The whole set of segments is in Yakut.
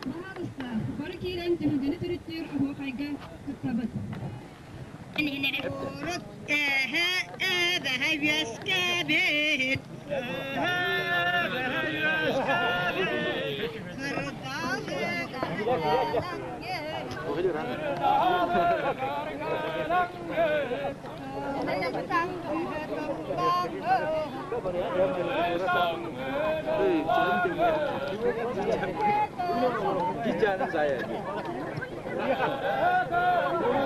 Баһаалыста, бары киирэн түһүлгэни төрүттүүр оһуохайга кыттабыт. Урут эһэ эбэһэ үөскээбит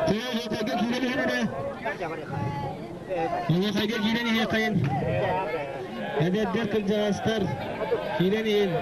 Тыа киирэн иһэн эрэ. Оһуохайга киирэн иһиэххэйин. Эдэрдэр кырдьаҕастар киирэн иһин.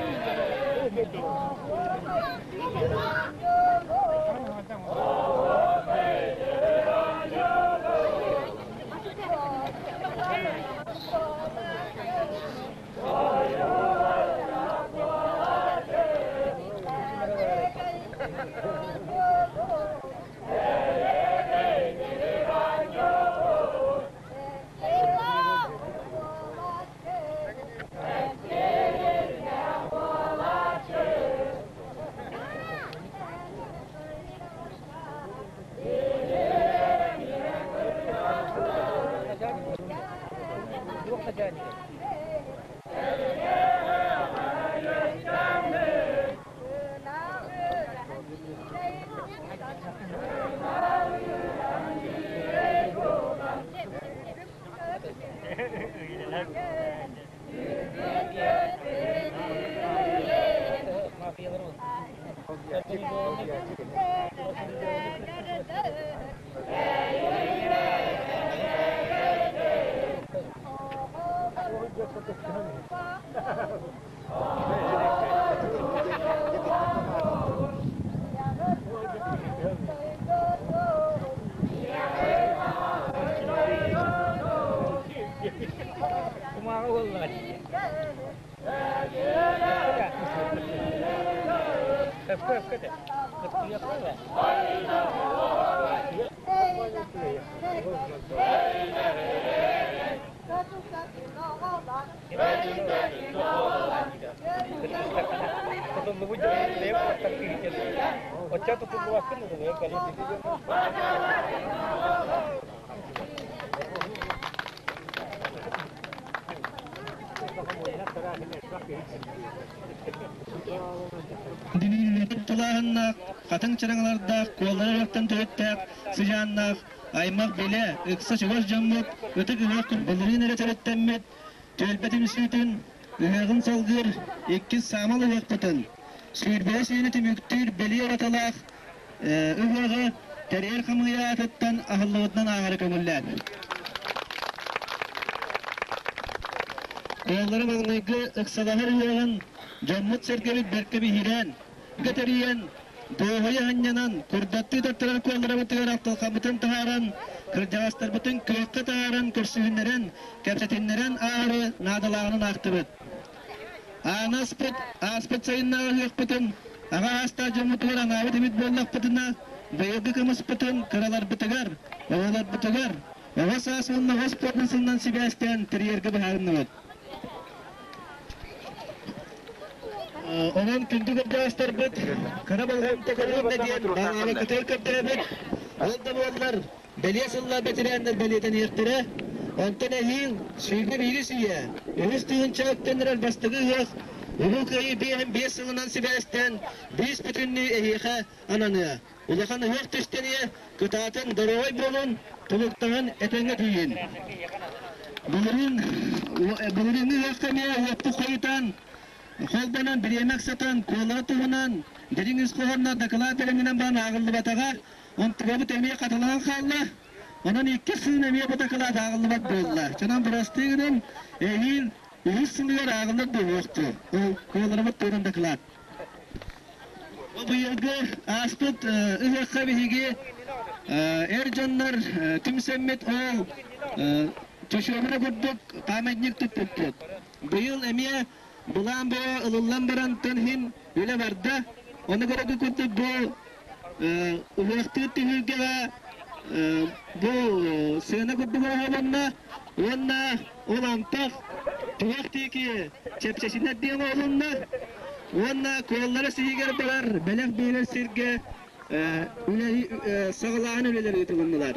Тулааһыннаах, хатыҥ чараҥалардаах, куоллар өрөхтөн төрүттээх, сыдьааннаах, аймах билэ, ыкса чугас дьоммут, ытык ыһыах былырыын эрэ төрүттэммит, түөлбэ түмсүүтүн, ыһыаҕын салгыыр иккис саамал ыһыахпытын, сүүрбэһис үйэни түмүктүүр бэлиэ уратылаах ыһыаҕы тэрийэр хамыыйа аатыттан аһыллыбытынан ааҕары көҥүллээн. Куоллары маҥнайгы ыксалаһар ыһыаҕын дьоммут-сэргэбит бэркэ биһирээн, тэрийэн, дуоһуйа анньанан, курдаттыы тартарар куолларабытыгар ахтылхаммытын таһааран, кырдьаҕастарбытын күөххэ таһааран көрсүһүннэрэн, кэпсэтиннэрэн ааһары наадалааҕынан аахтыбыт. Аанаспыт, ааспыт сайыннааҕы ыһыахпытын аҕа аастаах дьоммутугар анаабыт эбит буоллахпытына, Быйылгы кымыспытын кыраларбытыгар, оҕолорбутугар оҕо саас уонна оҕо спордун сылынан сибээстээн тэрийэргэ быһаарынныбыт. Онон күндү кырдьаҕастарбыт кыра болҕомто көрүлүннэ диэн баҕаабыккытыгар көрдөрөбүт. Ол да буоллар, бэлиэ сыллар бэтэрээннэр бэлиэтэниэхтэрэ. Онтон эһиил 21 үйэ үһүс тыһыынча үктэннэрэр бастакы ыһыах Улуу Кыайыы 55 сылынан сибээстээн биис бүтүннүү эһиэхэ ананыа. Улахан ыһыах түстэниэ, кытаатын доруобай буолун, тулуктаһан этэҥҥэ тиийин. Былырыын былырыыҥҥы ыһыахха эмиэ уоппут хойутаан, холбонон, бириэмэ ыксатан, куолара туһунан дириҥ ис хоһоонноох дакылаат бэлэмнэнэн баран ааҕыллыбатаҕа, онтубабыт эмиэ хатылаан хаалла. Онон иккис сылын эмиэ бу дакылаат ааҕыллыбат буолла. Чонон бырастыы гынан, эһиил үһүс сылыгар ааҕыллар буолуохту. Ол куоларабыт туһунан дакылаат. Быйылгы ааспыт ыһыахха биһиги эр дьоннор түмсэммит ол чочуобуна курдук памятник туппуппут. Быйыл эмиэ былаан бөҕө ылыллан баран иһин үлэ барда. Ону көрөргө курдук бу ыһыахтыыр түһүлгэҕэ бу сыана курдук оҥоһулунна уонна ол антах туһах диэки чэпчэчинэр диэн оҥоһулунна уонна куоллара сиһигэр барар бэлэх биэрэр сиргэ саҕалааһын үлэлэр ыытылыннылар.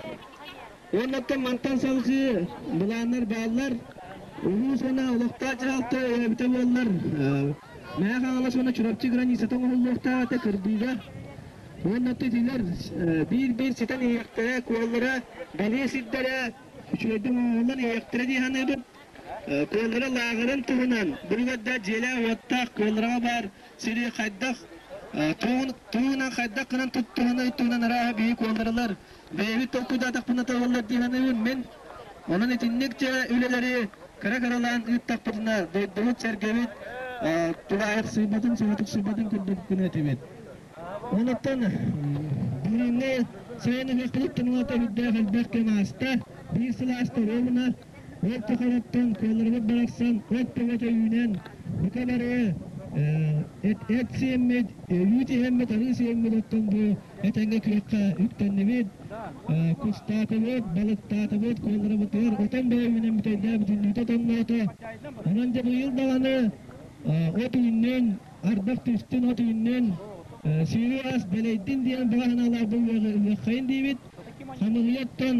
Уонна мантан салгыы былааннар бааллар. Улуус уонна олохтоох дьаһалта өйөөбүтэ буоллар, Мэҥэ Хаҥалас уонна Чурапчы границата оҥоһуллуохтаах этэ кырбыыга. Уонна итилэр биир-биир ситэн иһиэхтэрэ, куоллара, бэлиэ сирдэрэ үчүгэйдик оҥоһуллан иһиэхтэрэ дии саныыбын. Куоллара лааҕырын туһунан билигин дьиэлээх-уоттаах куоллараҕа баар сири хайдах тугунан хайдах гынан туттуһаны туһунан арааһа биһи куолларалар бэйэбит толкуйдаатахпына табыллар дии саныыбын мин. Онон итинник дьэ үлэлэри кыра-кыралаан ыыттахпытына дойдубут сэргэбит тулаайахсыйбатын, соҕотохсуйбатын курдук гына этибит. Онуттан билиҥҥи сайын ыһыахпытыттан улаата үрдээх элбэх кэм ааста. Биир сыл ааста оруобуна ол тухарыттан куоларыбыт барахсан от төбөтө үүнэн бука бары эт сиэммит, үүт иһэммит, арыы сиэммит оттон бу этэҥҥэ күөххэ үктэннибит, кустаатыбыт, балыктаатыбыт, куоларыбытыгар отон бэйэ үүнэн бүтэйдээ бүтүннүүтэ отонноото. Онон дьэ быйыл даҕаны от үүннүн, ардах түстүн, от үүннүн, сүүрүү ас дэлэйдин диэн баҕа санаалаах ыһыаххайын диибит. Хамыыһыйаттан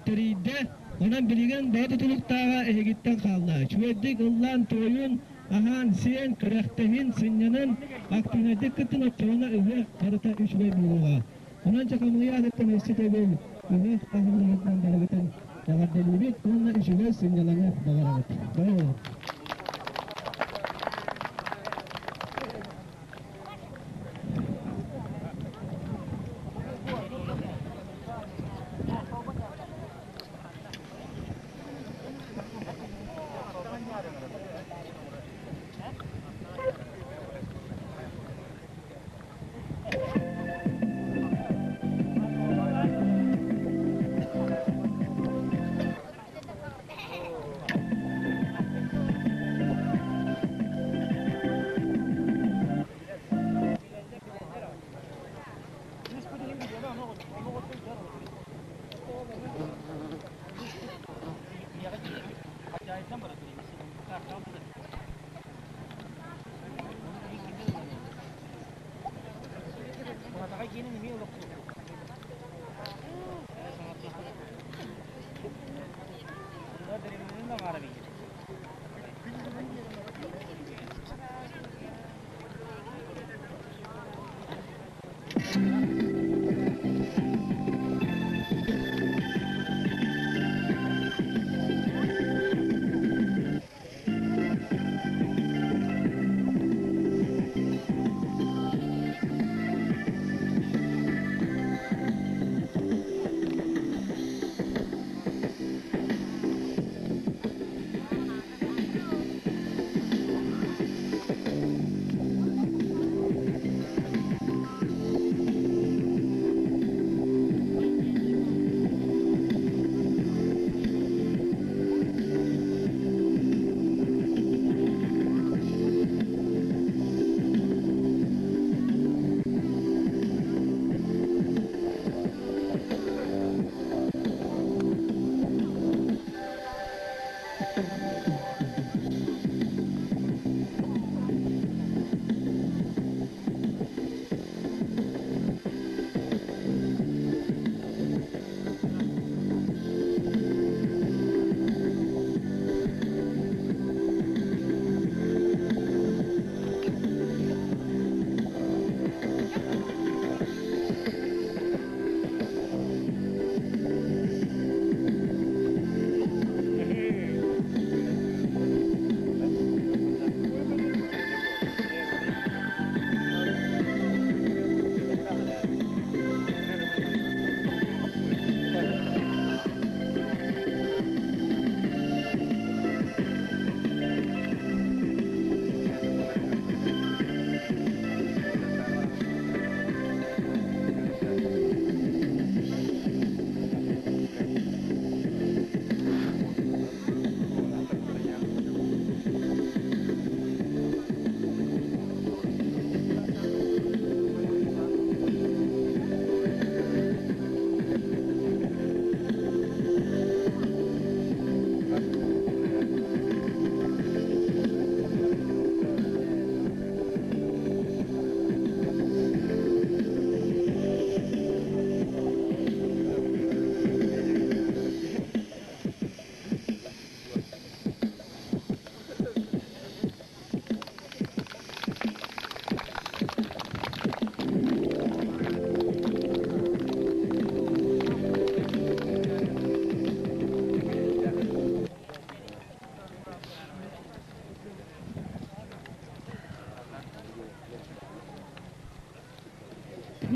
тэрийдэ. Онон билигин баҕа тутулуктааҕа эһигиттэн хаалла. Үчүгэйдик ыллаан-туойун, аһаан-сиэн, күрэхтэһин, сынньанан, активнайдык кыттын оччоҕуна ыһыах барыта үчүгэй буолуоҕа. Онон дьэ хамыыһыйа аатыттан өссө төгүл ыһыах аһыллыытынан барыгытын эҕэрдэлиибит уонна үчүгэй сынньалаҥы баҕарабыт. Бары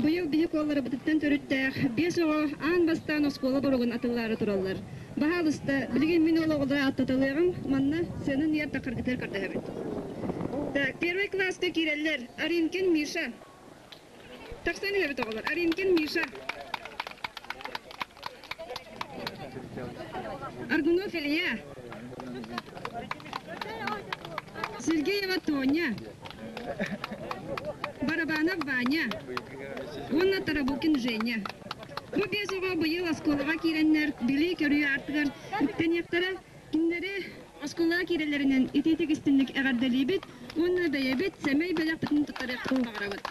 Быйыл биһи куолларыбытыттан төрүттээх биэс оҕо аан бастаан оскуола боругун атыллаары тураллар. Баһаалыста, билигин мин ол оҕолору ааттаталыаҕым, манна сыанан ыйар тахаргытыгар көрдөһөбүт. Так, первый класска киирэллэр Аринкин Миша. Тахсан иһэбит оҕолор. Аринкин Миша. Аргунов Илья. Сергеева Тоня. Барабанов Ваня. Уонна Тарабукин Женя. Бу биэс оҕо быйыл оскуолаҕа киирэннэр билии-көрүү аартыгар үктэниэхтэрэ. Кинилэри оскуолаҕа киирэллэринэн итиитик истинник эҕэрдэлиибит уонна бэйэбит сэмэй бэлэхпитин туттарыахпытын баҕарабыт.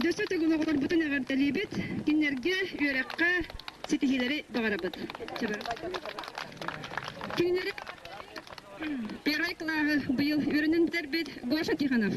Дөссө төгүл оҕолорбутун эҕэрдэлиибит, кинилэргэ үөрэххэ ситиһиилэри баҕарабыт. Кинилэри первый кылааһы быйыл үөрэнэн бүтэрбит Гоша Тихонов.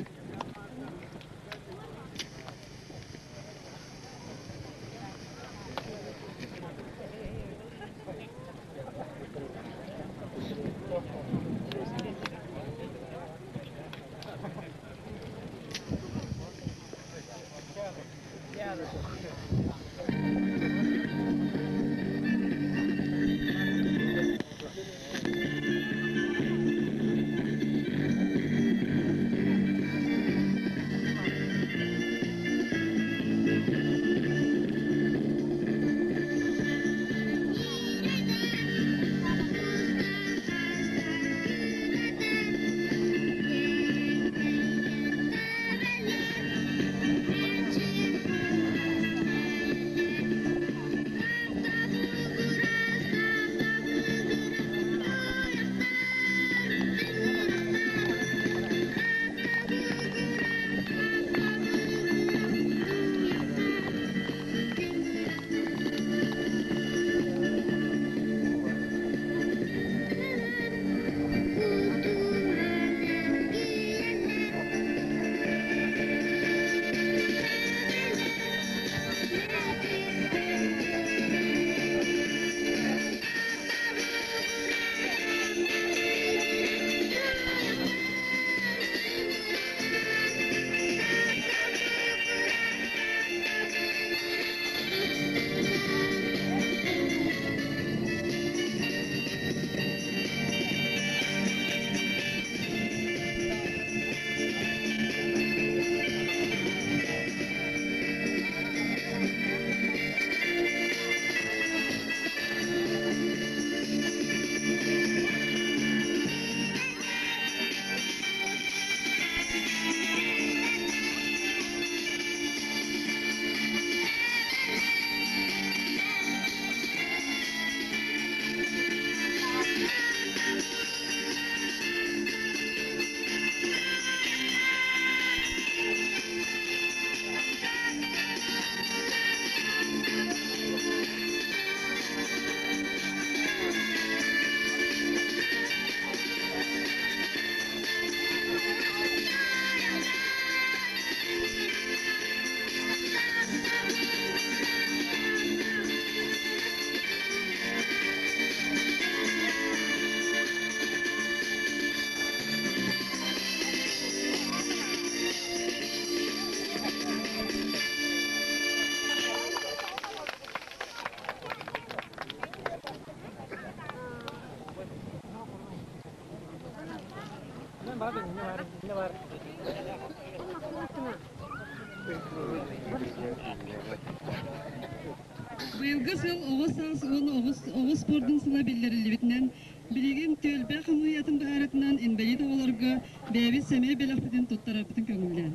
Быйылгы сыл оҕо саас уонна оҕо спордун сыла биллэриллибитинэн, билигин түөлбэ хамыыһыйатын быһаарытынан инбэлиит оҕолорго бэйэбит сэмэй бэлэхпитин туттарарбытын көҥүллээн.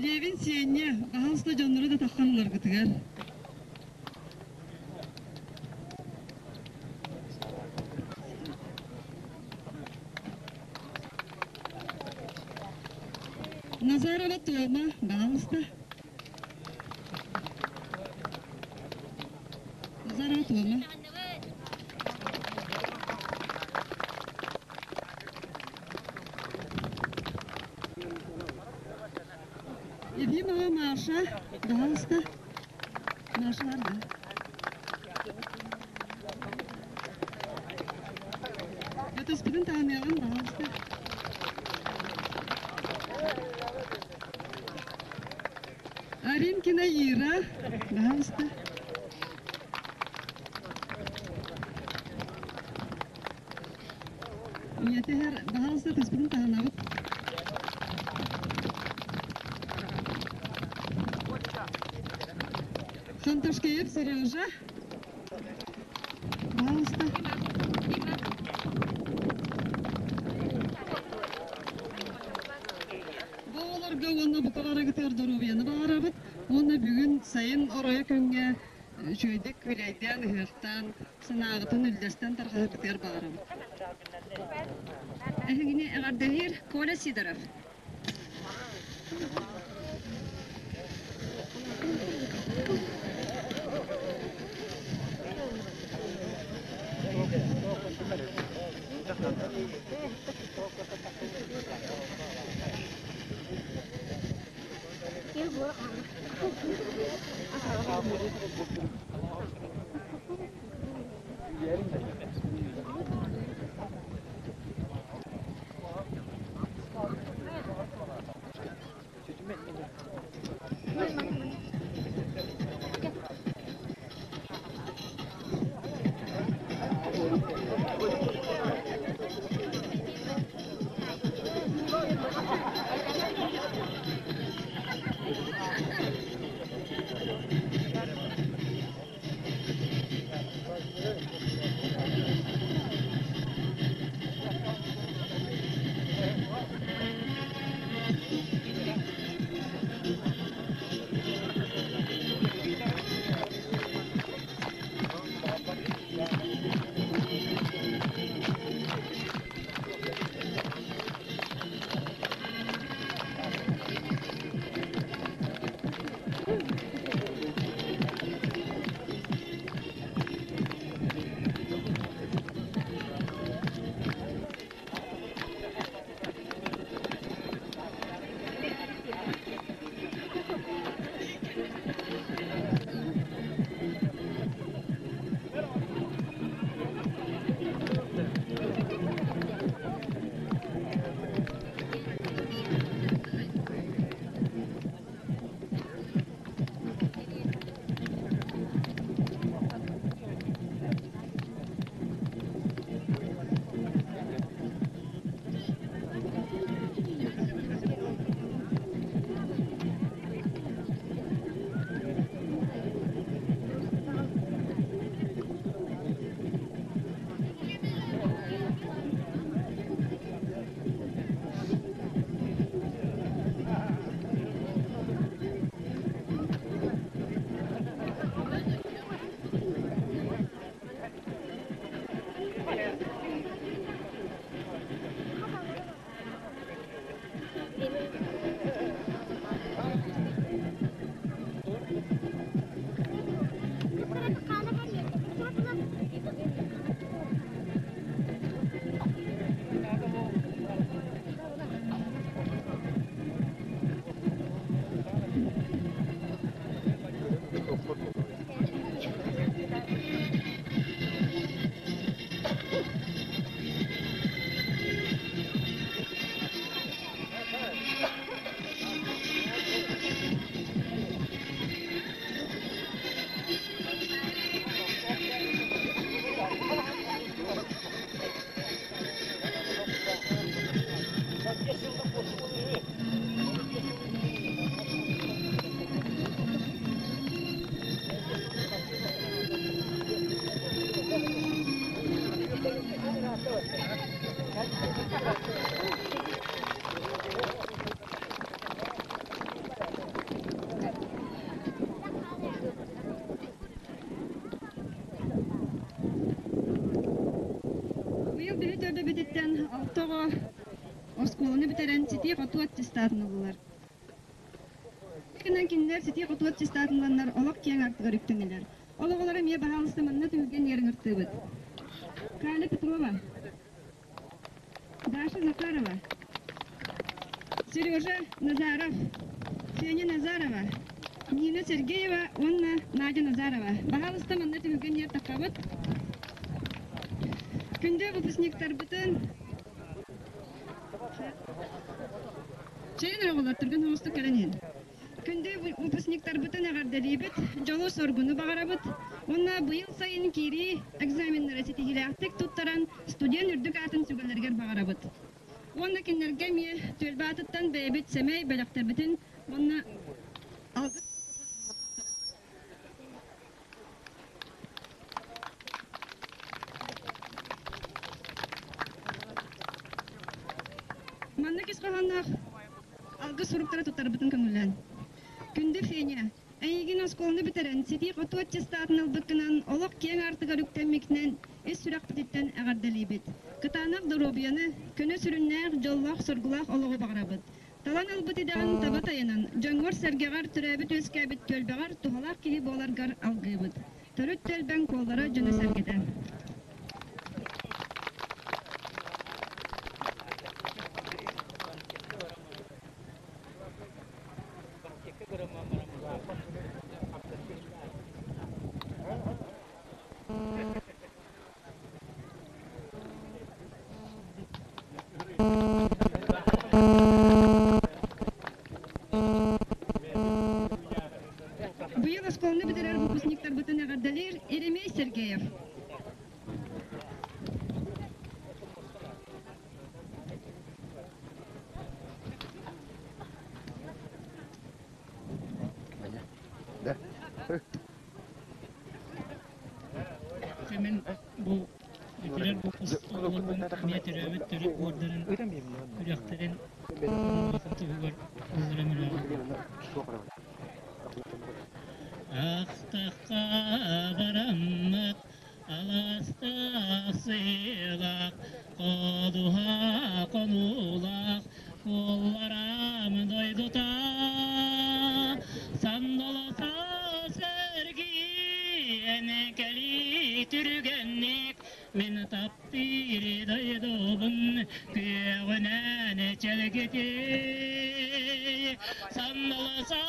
Левин Сиэнньэ, баһаалыста дьоннору да таххан ыларгытыгар. Назарова Тома, баҕалыста. Назарова Тома. Ефимова Маша, пожалуйста. Маша бар да. Өтөспүтүн таһыныаҕын, пожалуйста. Аринкина Ира, пожалуйста. Ийэтигэр баһаалыста түспүтүн таһынабыт. Ханташкеев Сережа. Пожалуйста. Бу оҕолорго уонна бука барыгытыгар доруобуйаны баҕарабыт уонна бүгүн сайын оройо күҥҥэ үчүгэйдик күлэйдээн, ыһыахтаан, санааҕытын үллэстэн тарҕаһаргытыгар баҕарабыт. Эһигини эҕэрдэлиир Коля Сидоров. Быйыл биһи төрдөбүтүттэн алтоҕо оскуоланы бүтэрэн ситии-хотуу аттестатын ыллылар. Гынан кинилэр ситии-хотуу аттестатын ыланнар олох киэҥ артыгар үктэннилэр. Ол оҕолор эмиэ баһаалыста манна түһүлгэн иэрин ыртыыбыт. Каля Петрова, Даша Захарова, Сережа Назаров. Феня Назарова, Нина Сергеева уонна Надя Назарова. Баһаалыста манна түһүлгэн иһэр таххабыт. Күндү выпускниктарбытын Чэйин оҕолор түргэн оҥостук кэлэн иһин. Күндү выпускниктарбытын эҕэрдэлиибит, дьолу-соргуну баҕарабыт уонна быйыл сайын киирии экзаменнары ситиһиилээхтик туттаран студент үрдүк аатын сүгэллэригэр баҕарабыт. Уонна кинилэргэ эмиэ түөлбэ аатыттан бэйэбит сэмэй бэлэхтэрбитин уонна алгыс Маннык ис хоһоонноох алгыс суруктары туттарбытын көҥүллээн. Күндү Феня, эйигин оскуоланы бүтэрэн, ситии-хотуу аттестатын ылбыккынан, олох киэҥ аартыгар үктэммиккинэн ис сүрэхпититтэн эҕэрдэлиибит. Кытаанах доруобуйаны, көнө сүрүннээх, дьоллоох-соргулаах олоҕу баҕарабыт. Талан ылбыт идэҕин таба тайанан, дьоҥҥор-сэргэҕэр, төрөөбүт-үөскээбит түөлбэҕэр туһалаах киһи буоларгар алгыыбыт. Төрүт түөлбэҥ куоллара дьоно-сэргэтэ. Быйыл оскуоланы бүтэрэр выпускниктарбытын эҕэрдэлиир Еремей Сергеев. Мин бу бүтэрэр выпуск эмиэ төрөөбүт төрүт буордарын күрэхтэрин умнубатын туһугар ылларан үрэҕин. Ахтахха бараммыт алаастаах сыылаах ходуһа хонуулаах куолларам дойдута сандаласа сэргиэн кэлии түргэнник мин таптыыр дойдубун күөҕүнэн чэлгитий сандаласа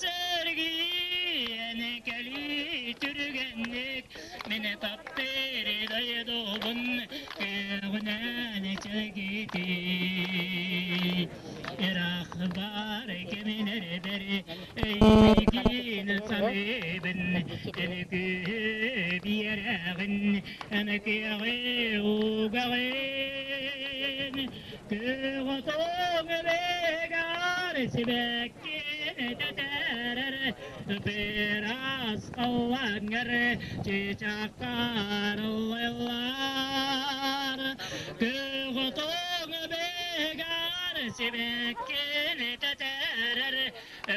сэргиэн кэлии түргэнник мин таптыыр дойдубун күөҕүнэн чэлгитий Ыраах баар кэмилэрбэр эйигин саныыбын Өнүкү биэрэҕин өнүкүөҕү угаҕын Күөх отоҥ эбээгэр сибэккин тэтэрэр Быраас халлааҥҥар чыычаахтар ыллыыллар Күөх отоҥ эбээгэр сибэккин тэтэрэр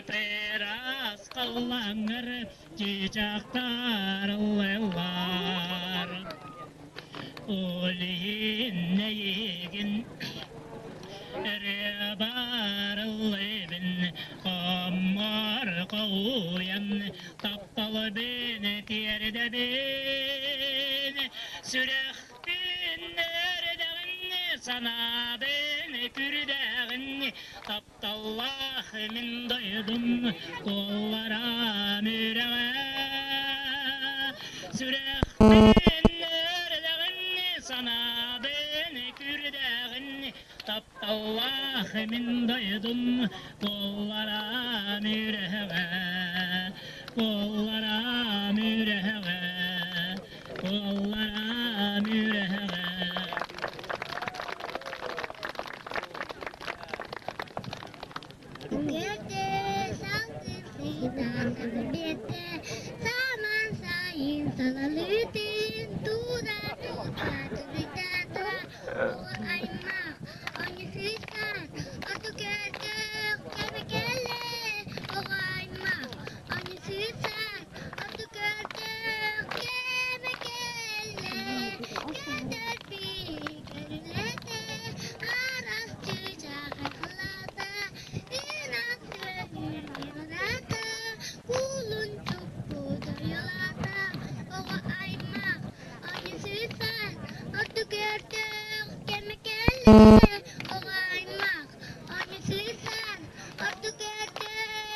Быраас халлааҥҥар чыычаахтар ыллыыллар Ол иһин эйигин Эрэ барыллыбын хоммор хоһуйан тапталбын тиэрдэбин сүрэхпин эрдэҕин санаабын күрдэҕин тапталлаах мин дойдум куолларам үрэҕэ сүрэхпин эрдэҕин санаабын күрдэҕин Тапталлаах мин дойдум куолларам үрэҕэ, куолларам үрэҕэ, куолларам үрэҕэ. Кэрдэ салгын сыта сабырбиэтэ, саман сайын салалыытын туура тута туруйда тура оҕо аймах онньусыыстар ордук көрдөөх кэмэ кэллэ оҕо аймах онньусыыстар ордук көрдөөх кэмэ кэллэ көтөрбүт көрүлэтэ араас чыычаах айхаллаата Кулун чуппут ойулаата, оҕо аймах ойусуйсан, ордук өртөөх кэмэ кэллэ. Оҕо аймах ойусуйсан, ордук өртөөх.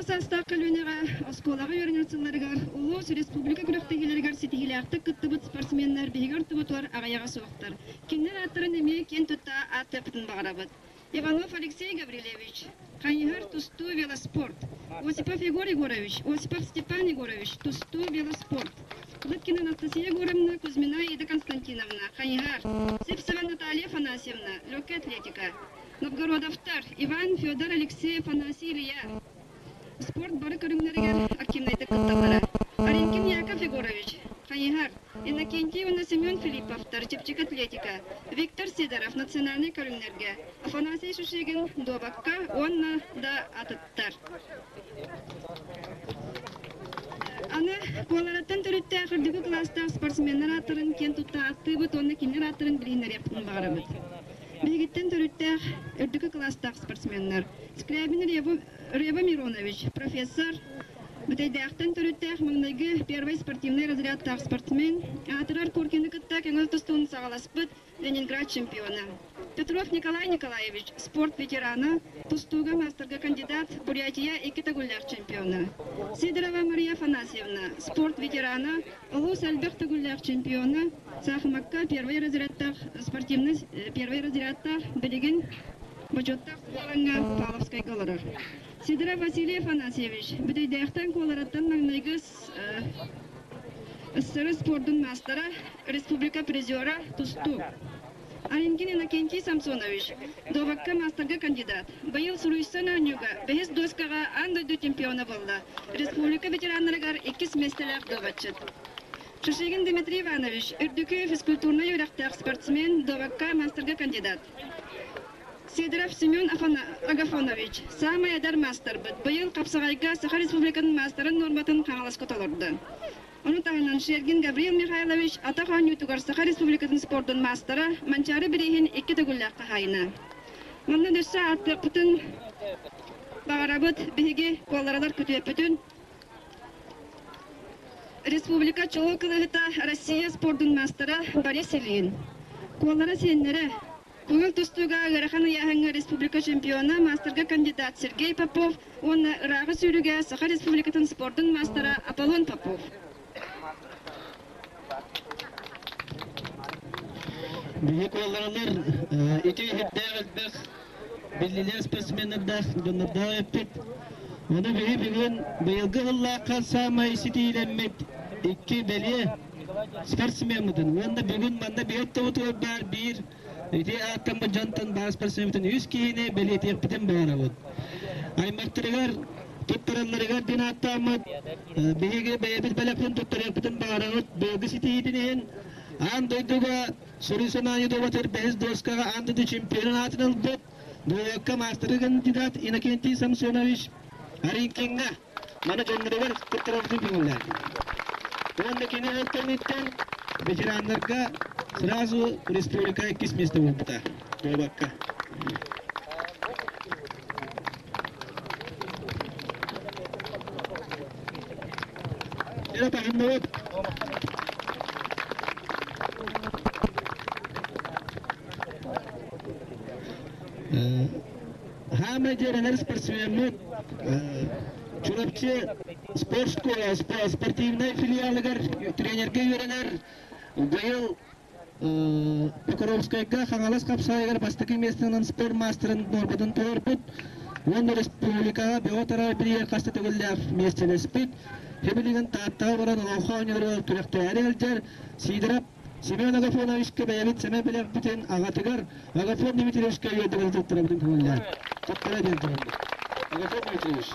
Орто саастаах көлүөнэҕэ оскуолаҕа үөрэнэр сылларыгар улуус, республика күрэхтэһиилэригэр ситиһиилээхтик кыттыбыт спортсменнар биһиги ортобутугар аҕыйаҕа суохтар. Кинилэр ааттарын эмиэ киэн тутта ааттыахпытын баҕарабыт. Иванов Алексей Гаврильевич, хайыһар тустуу велоспорт. Осипов Егор Егорович, Осипов Степан Егорович, тустуу велоспорт. Лыткина Анастасия Егоровна, Кузьмина Ида Константиновна, хайыһар. Сивцева Наталья Афанасьевна, легкая атлетика. Новгородовтар, Иван, Федор, Алексей, Афанасий, Илья. Спорт бары көрүҥнэригэр активнайдык кытталлара. Аринкин Яков Егорович, хайыһар, Иннокентий уонна Семен Филипповтар, чэпчэки атлетика, Виктор Сидоров национальнай көрүҥнэргэ, Афанасий Шишигин дуобакка уонна да атыттар. Аны Куолараттан төрүттээх үрдүкү кылаастаах спортсменнар ааттарын киэн тутта ааттыыбыт уонна кинилэр ааттарын билиһиннэриэхпитин баҕарабыт. Биһигиттэн төрүттээх үрдүкү кылаастаах спортсменнар Скрябин Рева Миронович, профессор, Бүтэйдээхтэн төрүттээх маҥнайгы первый спортивный разрядтаах спортсмен, аатырар Коркины кытта көҥүл тустууну саҕаласпыт Ленинград чемпиона. Петров Николай Николаевич, спорт ветерана, тустууга маастарга кандидат, Бурятия икки төгүллээх чемпиона. Сидорова Мария Афанасьевна, спорт ветерана, Олус элбэх төгүллээх чемпиона, саахымакка первый разрядтаах спортивный первый разрядтаах билигин бочуоттаах сыһыараҥҥа Павловскайга олорор. Сидоров Василий Афанасьевич Бүтэйдээхтэн Куолараттан маҥнайгы СССР спордун маастара, республика призера, тустуу. Аринкин Иннокентий Самсонович, дуобакка маастарга кандидат. Быйыл суруйсан оонньууга бэһис дуоскаҕа аан дойду чемпиона буолла. Республика ветераннарыгар иккис миэстэлээх дуобатчыт. Шишигин Дмитрий Иванович, үрдүкү физкультурнай үөрэхтээх спортсмен, дуобакка маастарга кандидат. Сидоров Семен Агафонович, саамай эдэр маастарбыт. Быйыл хапсаҕайга Саха Республикатын маастарын нуорматын Хаҥаласка толордо. Ону таһынан Шергин Гаврил Михайлович атах оонньуутугар Саха Республикатын спордун маастара, Манчаары бирииһин икки төгүллээх хаһаайына. Манна өссө ааттыахпытын баҕарабыт биһиги куоларалар күтүөппүтүн. Республика чулуу кылыһыта Россия спордун маастара Борис Ильин. Куолара сиэннэрэ Көҥүл тустууга ыарахан ыйааһыҥҥа республика чемпиона, маастарга кандидат Сергей Попов уонна ырааҕы сүүрүүгэ Саха Республикатын спордун маастара Аполлон Попов. Биһи куолларалар ити иһирдээх элбэх биллилээх спортсменнардаах дьоннордоох эппит. Ону биһи бүгүн быйылгы сыллаахха саамай ситиилэммит икки бэлиэ спортсмеммытын уонна бүгүн манна биһи ортобутугар баар биир ити ааттаммыт дьонтон баар спортсмеммытын үс киһини бэлиэтиэхпитин баҕарабыт. Аймахтарыгар туттаралларыгар диэн ааттааммыт биһиги бэйэбит бэлэхпин туттарыахпытын баҕарабыт. Быйылгы ситиһиитин иһин аан дойдуга Суруй-санаайы дуобатыгар бэһис дуоскаҕа аан дойду чемпионун аатын ылбыт дуобакка маастары кандидат Иннокентий Самсонович Аринкиҥҥа маны дьонноругар туттарарбытын көҥүллээтим. Уонна кини ол кэнниттэн ветераннарга сразу республика иккис место буолбута дуобакка. Таһынныбыт. Хаамай дьиэрэнэр спортсмеммыт Чурапчы спорт спортивнай филиалыгар тренергэ үөрэнэр быйыл Покровскайга Хаҥалас хапсаайыгар бастакы миэстэнэн спорт маастарын нуорбатын толорбут уонна республикаҕа бөҕө тараа билигэр хаста төгүллээх миэстэлэспит. Билигин Тааттаҕа баран Олоҥхо оонньууларыгар күрэхтэһээри сылдьар Сидоров Семен Агафоновичка бэйэбит сэмэ бэлэхпитин аҕатыгар Агафон Дмитриевичка үөрдүбэти туттарабытын көҥүллээн туттара диэн турабыт. Агафон Дмитриевич.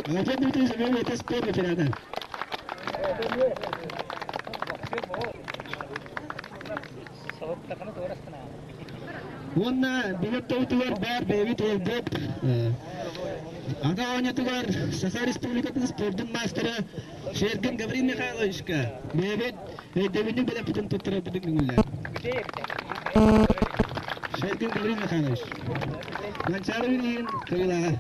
Агафон Дмитриевич эмиэ это спорт ветерана. Уонна билет тобутугар баар бэйэбит уолбут Ата оонньотугар Саха Республикатын спордун маастара Шергин Гаврил Михайловичка бэйэбит өйдөбүнньүк бэлэхпитин туттарарбытын көҥүллээн. Шергин Гаврил Михайлович. Манчаары иһин кыайыылааҕа.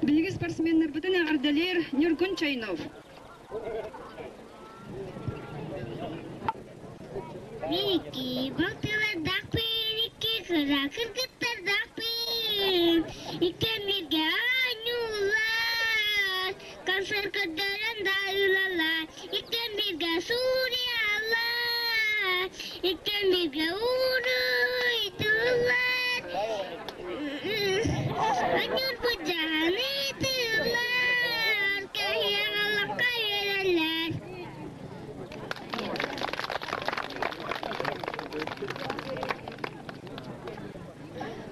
Биһиги Спортсменнарбытын эҕэрдэлиир Ньургун Чайнов. Микки балтылардаахпын, икки кыра кыргыттардаахпын, иккиэн бииргэ оонньууллар, концерт көрдөрөн да ылаллар, иккиэн бииргэ суруйаллар, иккиэн бииргэ уруйдууллар, Ньурбут дьаһаны тыыллар, кэһиэҕэ лахха үөрэллэр.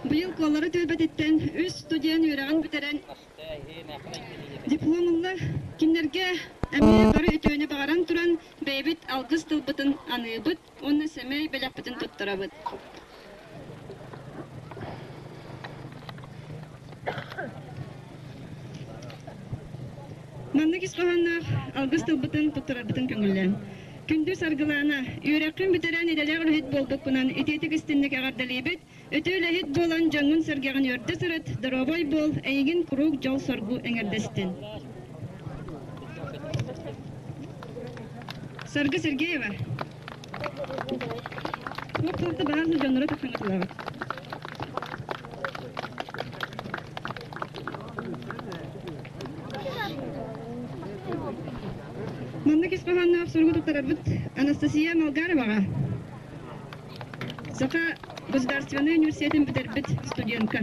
Быйыл Куолары түөлбэтиттэн үс студент үөрэҕин бүтэрэн диплом ылла. Кинилэргэ эмиэ бары үтүөнү баҕаран туран бэйэбит алгыс тылбытын аныыбыт уонна сэмэй бэлэхпитин туттарабыт. Маннык ис хоһоонноох алгыс тылбытын туттарарбытын көҥүллээн. Күндү Саргылаана, үөрэххин бүтэрэн идэлээх үлэһит буолбуккунан итиитик истинник эҕэрдэлиибит. Үтүө үлэһит буолан дьоҥҥун-сэргэҕин үөрдэ сырыт, доруобай буол, эйигин куруук дьол-соргу эҥэрдэстин. Саргы Сергеева. Туох тылты баар дьонноро таххаҥатылаабыт. Маннык ис хоһоонноох суругу туттарарбыт Анастасия Малгароваҕа, Саха государственнай университетын бүтэрбит студентка.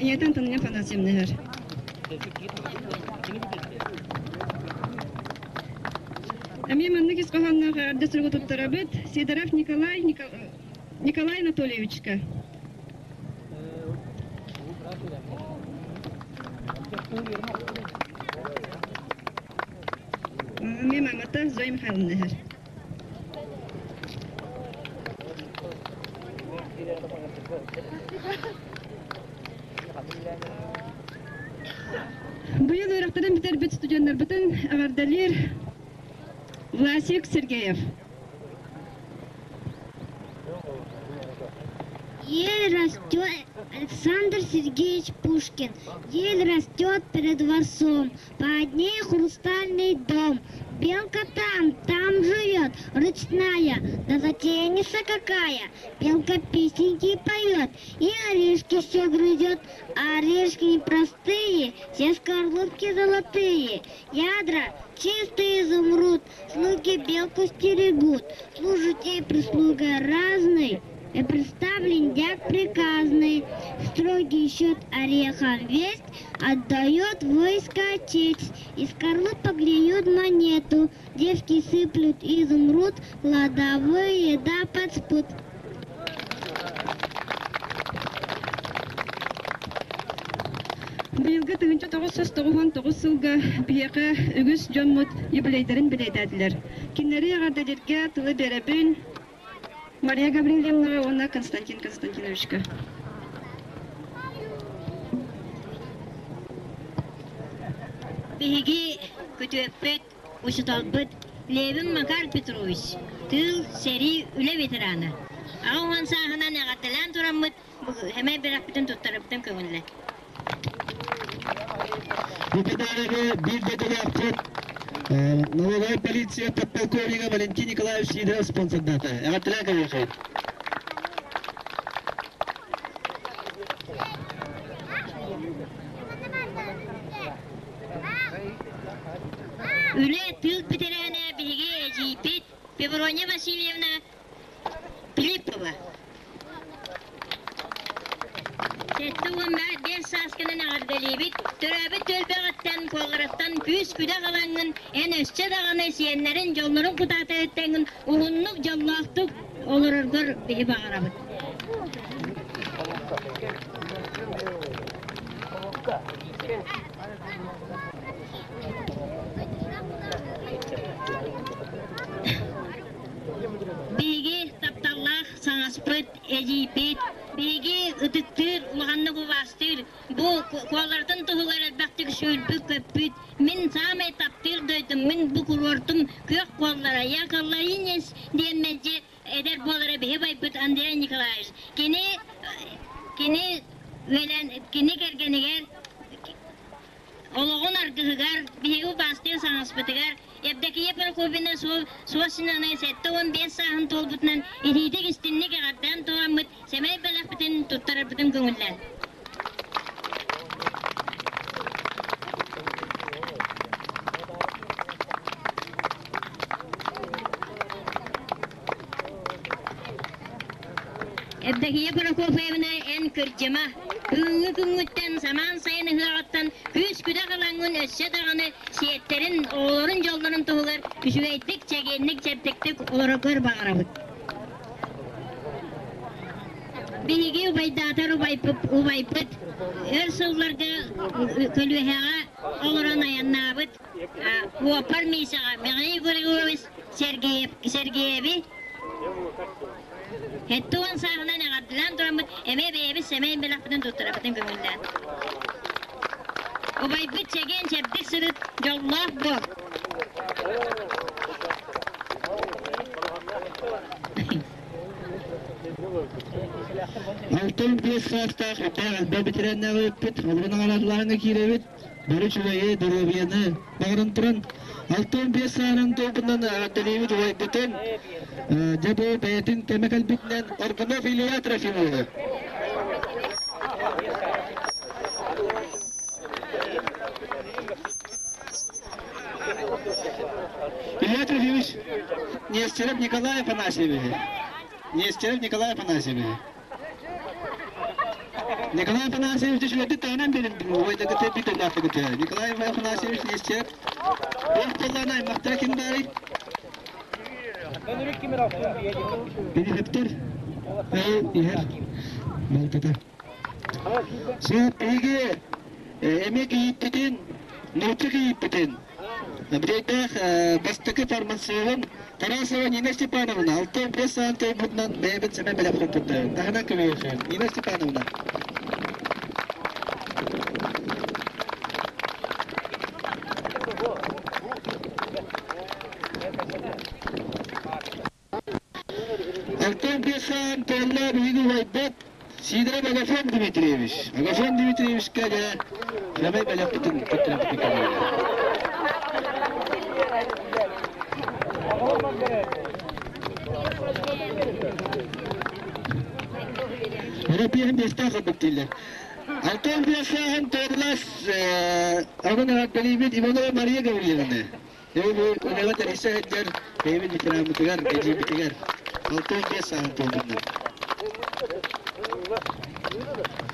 Ийэтэ Антонина Афанасьевна иһэр. Эмиэ маннык ис хоһоонноох эҕэрдэ суругу туттарабыт Сидоров Николай Николай Анатольевичка. Эмиэ мамата Зоя Михайловна иһэр. Быйыл үөрэхтэрин бүтэрбит студеннарбытын эҕэрдэлиир Власик Сергеев. Ель растет Александр Сергеевич Пушкин. Ель растет перед дворцом, Под ней хрустальный дом. Белка там, там живет, ручная, да затейница какая. Белка песенки поет и орешки все грызет. А орешки непростые, все скорлупки золотые. Ядра чистые изумруд, слуги белку стерегут. Служит ей прислуга разной, и представлен дяк приказный. Строгий счет орехам весть отдает войско честь. Из скорлупок клюют монету, девки сыплют изумруд, кладовые да под спут. Быйылгы 1999 сылга биһиэхэ үгүс дьоммут юбилейдарын бэлиэтээтилэр. Кинилэри эҕэрдэлииргэ тылы биэрэбин Мария Гаврильевнаҕа уонна Константин Константиновичка. Биһиги күтүөппүт, учууталбыт Левин Макар Петрович, тыыл, сэрии, үлэ ветерана. 80 сааһынан эҕэрдэлээн тураммыт, хэмэй бэлэхпитин туттарыбытын көҥүллэ. Бу подарогы биир дойдулаахпыт налоговая полиция подполковнига Валентин Николаевич Сидоров спонсордаата. Эҕэрдэлээн кэлиэхэй. Үлэ тыыл бэтэрээнэ биһиги эдьиийбит Феврония Васильевна Филиппова. 75 сааскынан эҕэрдэлиибит! Төрөөбүт түөлбэҕиттэн, куоларыттан күүс-күдэх ылаҥҥын, эн өссө даҕаны сиэннэрин, дьоллорун кутаатыттаҥҥын уһуннук, дьоллоохтук олороргор биһи баҕарабыт. Биһиги тапталлаах саҥаспыт, эдьиийбит, биһиги ытыктыыр, улаханнык убаастыыр, бу куолартан туһугар элбэхтик сүүрбүт-көппүт, мин саамай таптыыр дойдум, мин бу куруортум күөх куоллара, я Калларинец диэн мэлдьи. эдэр буолара биһи байбыт Андрей Николаевич. Кини кини үөлэн кини кэргэнигэр олоҕун аргыһыгар биһиги убаастыыр саҥаспытыгар Евдокия Прокопьевна Суосинаны 75 сааһын туолбутунан итиитик истинник эҕэрдээн тураммыт сэмэй бэлэхпитин туттарарбытын көҥүллээн. Евдокия Прокопьевна эн кырдьыма, бүгүҥҥү күҥҥүттэн самаан сайын ыһыаҕыттан күүс-күдэх ылаҥҥын өссө даҕаны сиэттэрин, оҕолорун дьоллорун туһугар үчүгэйдик, чэгиэнник, чэбдиктик олороргор баҕарабыт. Биһиги убайдаатар убайбыт, убайбыт өр сылларга көлүөһэҕэ олорон айаннаабыт Уопар Мишаҕа Михаил Григорьевич Сергеев, Сергееви 70 сааһынан эҕэрдэлээн тураммыт эмиэ бэйэбит сэмэй бэлэхпитин туттарабытын көҥүллээн. Убайбыт чэгиэн чэбдик сырыт, дьоллоох буол. 65 саастаах үрдээх элбэх бэтэрээннээх ыыппыт, олорон аҕалаатылааһыҥҥа киирэбит. Бары үчүгэйи, доруобуйаны баҕаран туран, 65 сааһынан туолбутунан эҕэрдэлиибит убайбытын, дьэ бу бэйэтин кэмэ кэлбитинэн Аргунов Илья Трофимовы. Илья Трофимович Нестеров Николай Афанасьевич. Нестеров Николай Афанасьевич. Николай Афанасьевич үчүгэйдик таһынан билин убайдагыты бүтүннээхтигите. Николай Афанасьевич Нестеров туох тыллаан аймахтара ким баарый? Билиһиптэр иһэр балтата. Сөп биһиги эмиэ кийииппитин, нуучча кийииппитин Бүтэйдээх бастакы фармацевын Тарасова Нина Степановна 65 саан туойбутунан бэйэбит сэмэ бэлэхтэн туттарын. Таһынан көмөйөхөн. Нина Степановна. Алтан Пехан туолла биһиги убайбыт Сидоров Агафон Дмитриевич. Агафон Дмитриевичка дьэ сэмэй бэлэхпитин туттарбытын көмөлөһө. Өрөпүөһүн биэстээх ылбыт дииллэр. Алтан Песахан туоллас Агын эҕэрдэлиибит Иванова Мария Гавриловна. Үлэҕэ тэрийсэ сылдьар бэйэбит ветераммытыгар, эдьиийбитигэр 65 сааһын туоллуннар.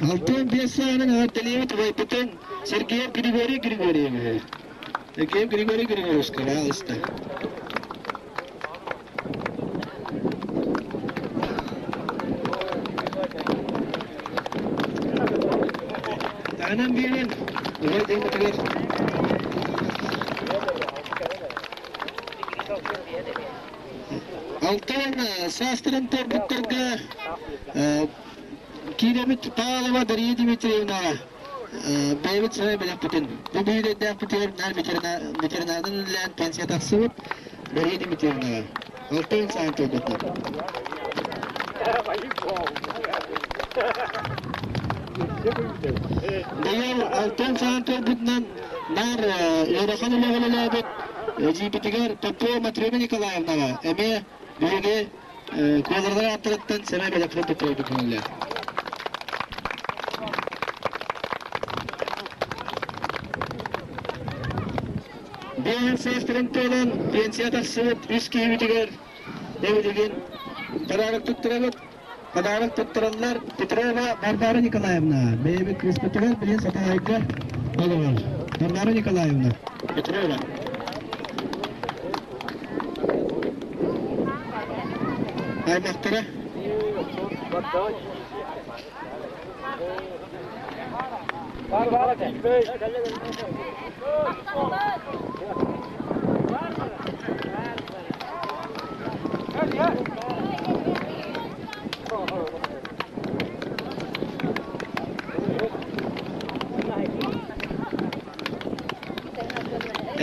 65 сааһынан эҕэрдэлиибит убайбытын Сергеев Григорий Григорьевиһы. Сергеев Григорий Григорьевичка, пожалуйста. Таһынан биэрэн, убай дьоммутугар Алтан саастарын туорбуттарга киирэбит Павлова Дария Дмитриевна бэйэбит сарай бэлэхпитин бу биирдэхпитигэр наар ветеринардан үлэлээн пенсия тахсыбыт Дария Дмитриевна алтан саан туолбуттар. Быйыл алтан саан туолбутунан наар ыарахан үлэҕэ үлэлээбит эдьиийбитигэр Попова Матрена Николаевнаҕа эмиэ биһиги куолардар ааттарыттан сэмэй бэлэхпин туттарбыт көҥүллээх. Биэһин саастарын туолан пенсия тахсыбыт үс киһибитигэр эбилигин подарок туттарабыт. Подарок туттараллар Петрова Варвара Николаевна, бэйэбит кыыспытыгар билин Сатаайга олорор. Варвара Николаевна Петрова. Аймахтара.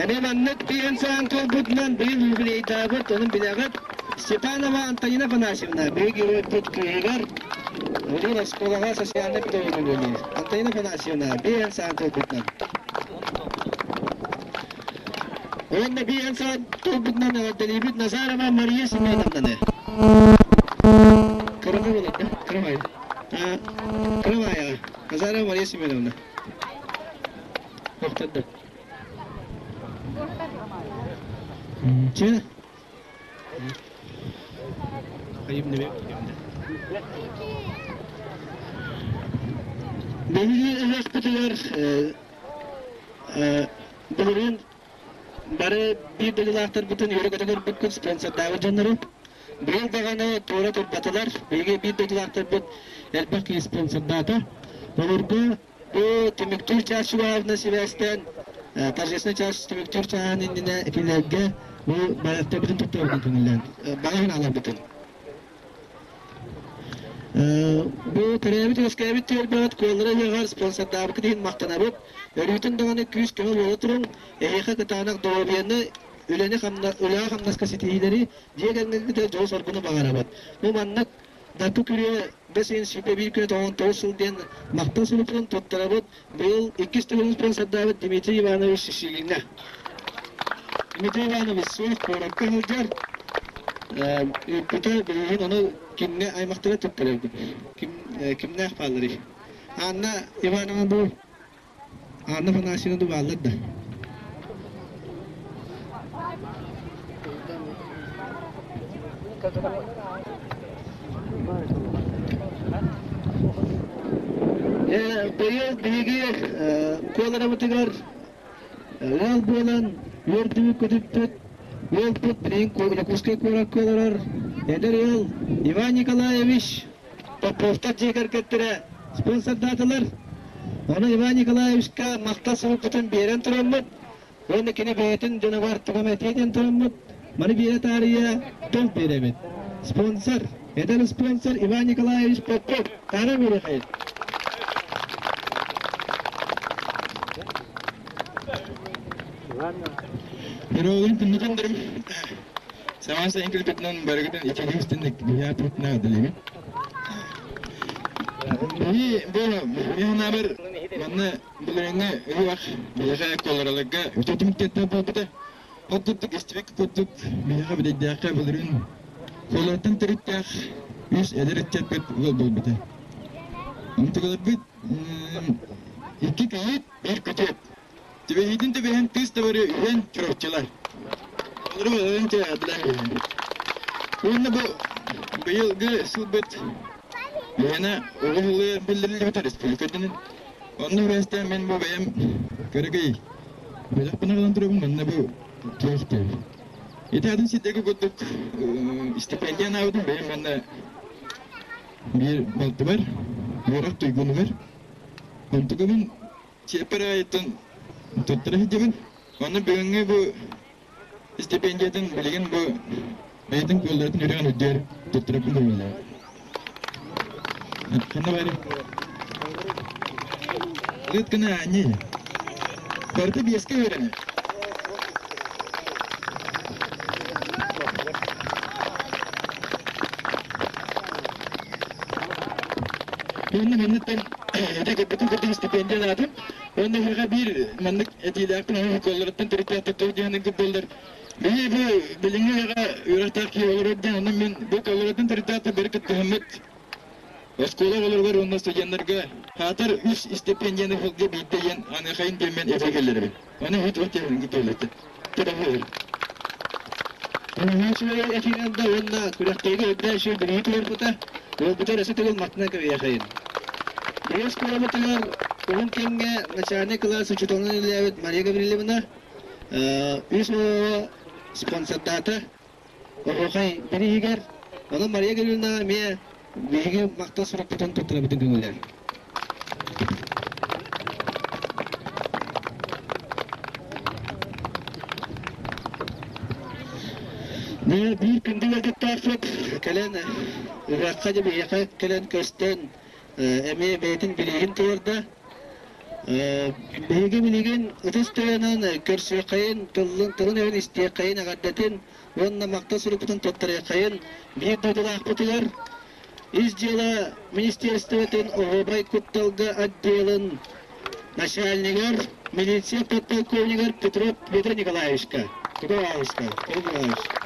Эмиэ маннык биһэн саан турбутунан быйыл юбилейдаабыт, онун билэҕит. Степанова Антонина Афанасьевна биһиги үөрбүт кыыһыгар Улуун оскуолаҕа социальнай педагогун үлэлиир. Антонина Афанасьевна биэн саан тылбытынан. Уонна биэн саан тылбытынан эҕэрдэлиибит Назарова Мария Семеновнаны. Кырамай буолар Кырамай. Кырамайаҕа. Назарова Мария Семеновна. Охторду. Че? Биһиги ыһыахпытыгар былырыын бары биир дойдулаахтарбытын үөрэ-көтө көрбүккүт спонсордаабыт дьоннору. Быйыл даҕаны туора турбатылар. Биһиги биир дойдулаахтарбыт элбэх киһи спонсордаата. Олорго Бу түмүктүүр чаас чугаһаабытынан сибээстээн, торжественнай чаас түмүктүүр чааһын иннинэ кинилэргэ бу бэлэхтэрбитин туттарбытын көҥүллээн, баҕа санааларбытын. Бу төрөөбүт-үөскээбит түөлбэҕит куоллара ыһыаҕар спонсордаабыккыт иһин махтанабыт. Өрүүтүн даҕаны күүс-көмө буола туруҥ, эһиэхэ кытаанах доруобуйаны, үлэни үлэҕэ-хамнаска ситиһиилэри, дьиэ кэргэҥҥитигэр дьолу-соргуну баҕарабыт. Бу маннык Дакы күрүө бэс ыйын 21 күнэ 99 сыл диэн махтал суруктарын туттарабыт. Быйыл иккис төгүлүн спонсордаабыт Дмитрий Иванович Сишилиҥҥа. Дмитрий Иванович суох куоракка сылдьар. Ыыппыта билигин ону кимҥэ аймахтара туттарабыт. Ким кимнээх баалларый? Анна Ивановна бу Анна Афанасьевна ду бааллар да? Быйыл биһиги куоларабытыгар ыал буолан үөрдүбүт көтүппүт ыалбыт билигин Якутскай куоракка олорор эдэр ыал Иван Николаевич Поповтар дьиэ кэргэттэрэ спонсордаатылар. Ону Иван Николаевичка махтал сурукпутун биэрэн тураммыт уонна кини бэйэтин дьонугар тугу эмэ этиэ диэн тураммыт, маны биэрэ таарыйа тыл биэрэбит. Спонсор, эдэр спонсор Иван Николаевич Попов, таара биэрэхэй. Пирогын күннүкүндүрүм. Саҥа сайын кэлбитинэн барыгытын ичигэстинник биһиэхэ наадалыыбын. Биһи бу мин манна былырыыҥҥы ыһыах биһиэхэ колораларга үтө түмүктэртэн буолбута. Ол курдук истибик курдук биһиэхэ бүтэйдээххэ былырыын колораттан төрүттээх үс эдэр ыччаппыт ыал буолбута. Онтугаларбыт икки кийиит, биир күтүөт. Түбэһиитин түбэһэн тыыс табары үһүөн чурапчылар. Олору олорон чаатылар. Уонна бу быйылгы сылбыт Лена оҕо сылыгар биллэриллибит республика үрдүнэн. Онно үрэстээн мен бу бэйэм көрөгөй бэлэхпин аҕалан турабын манна бу туох Ити атын сирдэргэ курдук стипендия анаабытым бэйэм манна биир балтыбар үөрэх туйгунугар онтукабын Чиэппэр аайыттан туттара сылдьабын. Онно бүгүҥҥү бу стипендиятын билигин бу бэйэтин куолларытын үрэҕин үрдүгэр туттарабын көҥүллээх. Ханна бары? Ыт гына аанньай. Барыта биэскэ үөрэнэр. Уонна манныттан ити көрбүтүм курдук стипендиялаатым. Уонна эһиэхэ биир маннык этиилээхпин ону колларыттан төрүттээхтик туох диэн курдуллар. Биһи бу билиҥҥи үйэҕэ үөрэхтээх киһи олорор диэн онон мин бу колларыттан төрүттээхтик бары кыттыһаммыт оскуола оҕолоругар уонна студеннарга хаатар үс стипендияны сылга биирдэ диэн аныахайын диэммин этэ кэллэрибин. Аны үт от диэн кытыллыты. Тырахыр. Үчүгэй этиинэн да уонна күрэхтэһиигэ үрдэ үчүгэй билии туруорбута, уолбутар өссө төгүл махтана кэбиһиэхэйин. Биэс куорабытыгар уһун кэмҥэ начальнай кылаас учууталынан үлэлээбит Мария Гаврильевна үс оҕоҕо спонсордаата. Оһуохай бирииһигэр. Онон Мария Гаврильевнаҕа эмиэ биһиги махтал сурукпутун туттарабытын көҥүллэр. Биир күндү ыалдьыттаахпыт кэлэн ыһыахха дьэ биһиэхэ кэлэн көстөн эмиэ бэйэтин билииһин туруорда. Биһиги билигин ытыс тыаһынан көрсүөххэйин, тыллын тылын-өһүн истиэххэйин, эҕэрдэтин уонна махтал сурукпутун туттарыаххайын биир дойдулаахпытыгар Ис дьыала министерствотын оһуобай кутталга отделын начальнигар, милиция подполковнигар Петров Петр Николаевичка. Петр Николаевичка. Петр Николаевич.